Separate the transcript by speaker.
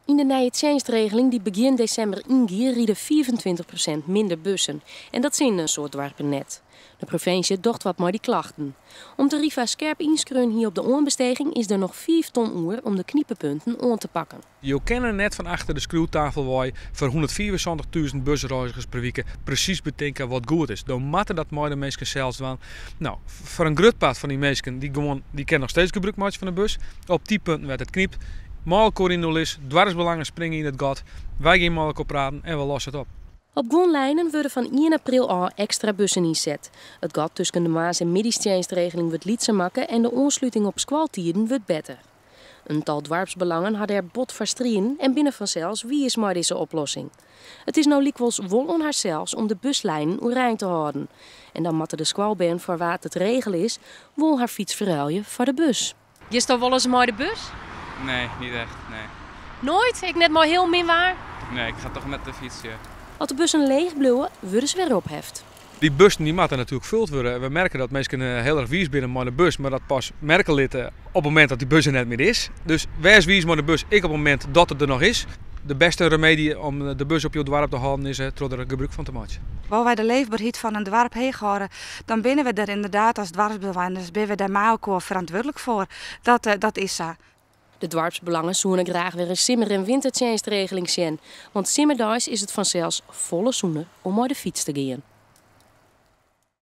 Speaker 1: Yn de nije tsjinstregeling dy't begjin desimber yngie, ride 25% minder bussen. En dat sinne in soad doarpen net. De provinsje docht wat mei dy klachten. Om't de Arriva skerp ynskreaun hie op de oanbesteging is der noch 5 ton oer om de knipepunten oan te pakken.
Speaker 2: Jo kinne net fan achter de skriuwtafel wei foar 175.000 busreizgers per wike presys betinke wat goed is. Do moatte dat mei de minsken sels dwaan. No, foar in grut part fan dy minsken dy gewoan, dy kinne noch steeds gebrûk meitsje fan de bus. Op dy punten wêr't it knypt, mei elkoar yn oerlis, doarpsbelangen springe yn it gat, wy gean mei elkoar praten en we losse it op.
Speaker 1: Op guon lijnen wurde fan ien april ôf ekstra bussen ynset. It gat tusken de moarns en middeistsjinstregeling wurdt lytser makke en de oansluting op skoaltiden wurdt better. In tal doarpsbelangen ha dêr bot foar striden en binne fansels wiis mei dizze oplossing. It is no lykwols wol oan harsels om de buslijnen oerein te hâlden. En dan moatte de skoalbern foar wa't it regele is wol har fyts ferruilje foar de bus. Giest al wolris mei de bus?
Speaker 3: Nee, niet echt, nee.
Speaker 1: Noait? Ek net mei hiel min waar?
Speaker 3: Nee, ik ga toch met de fiets, ja.
Speaker 1: As de bussen leech bliuwe, wurde se wer opheft.
Speaker 2: Dy bussen dy moatte natuerlik fuld wurde. We merke dat minsken hiel erch wiis binne mei de bus, mar dat pas merke litte op it momint dat dy bus der net mear is. Dus wês wiis mei de bus, ek op it momint dat er der noch is. De bêste remedie om de bus op jo doarp te hâlden is troch der gebrûk fan te meitsjen.
Speaker 4: Wolle wy de leefberheid fan in doarp heech hâlde, dan binne we der ynderdaad as doarpsbewenners binne we dêr mei elkoar ferantwurdlik foar. Dat, dat is sa.
Speaker 1: De doarpsbelangen soene graach wer in simmer en wintertsjinstregeling sjen, want simmerdeis is it fansels folle sûner om mei de fyts te gean.